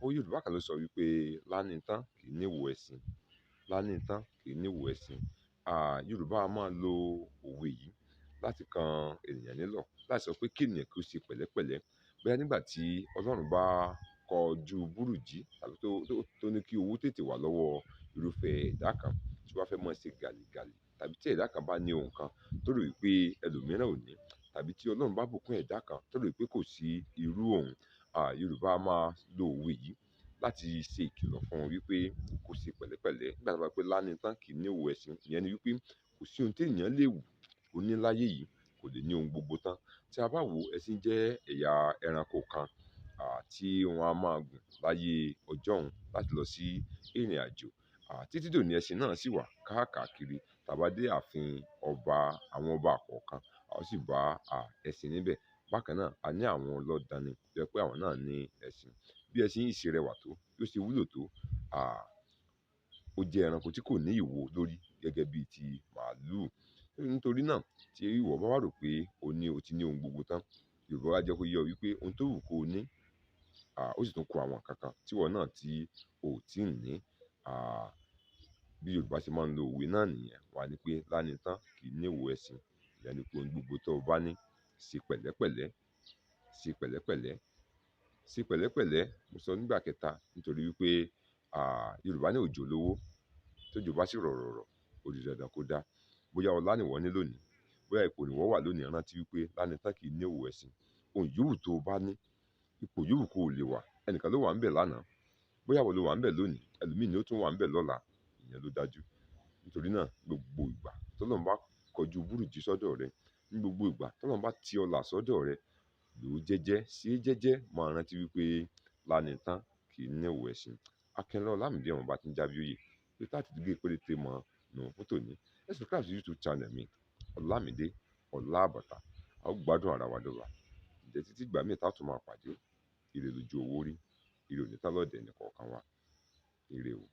Òwe Yorùbá kan ló sọ wípé lánìtán kì í níwò ẹṣin, lánìtán kì í níwò ẹṣin. Yorùbá a máa lo òwe yìí láti kan ènìyàn nílọ̀, láti sọ pé kí ènìyàn kí ó ṣe pẹ̀lẹ́pẹ̀lẹ́. Bóyá nígbà tí Ọlọ́run bá kọjú búrùjí tàbí tó ní kí owó tètè wà lọ́wọ́ irúfẹ́ ẹ̀dá kan tí ó bá fẹ́ máa ṣe gàlìgàlì, tàbí tí ẹ̀dá kan bá ní ohun kan tó rò wípé ẹlòmíràn ò ní, tàbí tí Ọlọ́run bá bùkún ẹ̀dá kan tó rò wípé kò sí irú òun. Yorùbá a máa lo òwe yìí láti ṣe ìkìlọ̀ fún un wípé kó ṣe pẹ̀lẹ́pẹ̀lẹ́. Nígbà tí a bá pé lánìtán kì í níwò ẹṣin, ìyẹn ni wípé kò sí ohun tí ènìyàn lè wù kó ní láyé yìí, kò lè ní ohun gbogbo tán. Tí a bá wò, ẹṣin jẹ́ ẹ̀yà ẹranko kan, tí wọ́n á máa gùn láyé ọjọ́un láti lọ sí ìrìnàjò. Títí dòní ẹṣin náà sì wà káàkiri. Tí a bá dé ààfin ọba, àwọn ọba kọ̀ọ̀kan, a ó sì bá ẹṣin níbẹ̀. Bákan náà, a ní àwọn ọlọ́danni tó jẹ́ pé àwọn náà ní ẹṣin. Bí ẹṣin yìí ṣe rẹwà tó, bí ó ṣe wúlò tó, ó jẹ́ ẹranko tí kò ní ìwo lórí gẹ́gẹ́ bí ti màlúù. Nítorí náà tí ìwọ bá wà rò pé o ti ní ohun gbogbo tán, Yorùbá á jẹ́ kó yé ọ wípé ohun tó wù kó o ní, ó sì tún kó àwọn nǹkan kan tí ìwọ náà tí ò tíì ní. Bí Yorùbá ṣe máa ń lo òwe náà nìyẹn. Wọ́n á ní pé lánìtán kì í níwò ẹṣin. Ìyẹn ni pé ohun gbogbo tó o bá ní, ṣe pẹ̀lẹ́pẹ̀lẹ́, ṣe pẹ̀lẹ́pẹ̀lẹ́, ṣe pẹ̀lẹ́pẹ̀lẹ́. Mo sọ nígbà kẹta nítorí wípé Yorùbá ní òjò lówó. Tójò bá sì rọ̀rọ̀rọ̀, ó di dandan kó dá. Bóyá ọlá ni ìwọ ní lónìí, bóyá ipò ni ìwọ wà lónìí, rántí wípé lánìtán kì í níwò ẹṣin. Ohun yòówù tó o bá ní, ipò yòówù kó o lè wà, ẹnìkan ló wà níbẹ̀ lánàá. Bóyá ìwọ ló wà níbẹ̀ lónìí, ẹlòmíì ni ó tún wà níbẹ̀ lọ́la. Ìyẹn ló dájú. Nítorí náà gbogbo ìgbà tí Ọlọ́run bá kọjú búrùjí sọ́dọ̀ rẹ, ní gbogbo ìgbà tí Ọlọ́run bá ti ọlà sọ́dọ̀ rẹ, lò ó jẹ́jẹ́, ṣe jẹ́jẹ́, máa rántí wípé lánìtán kì í níwò ẹṣin. Akínọlá Ọlámídé ọmọ bá ti ń jábíóyè. Bí tá ti gé péréte mọ́ nù fún tòní. Ẹ subscribe sí YouTube channel mi, Ọlámídé Ọlábàtà. A ó gbádùn ara wa dọ́ba. Ǹjẹ́ títí ìgbà mìíràn tá tún máa pàdé. Ire lójú owó rí, ire ò ní tán lọ́dẹ̀ ẹnì kọ̀ọ̀kan wa. Ire o.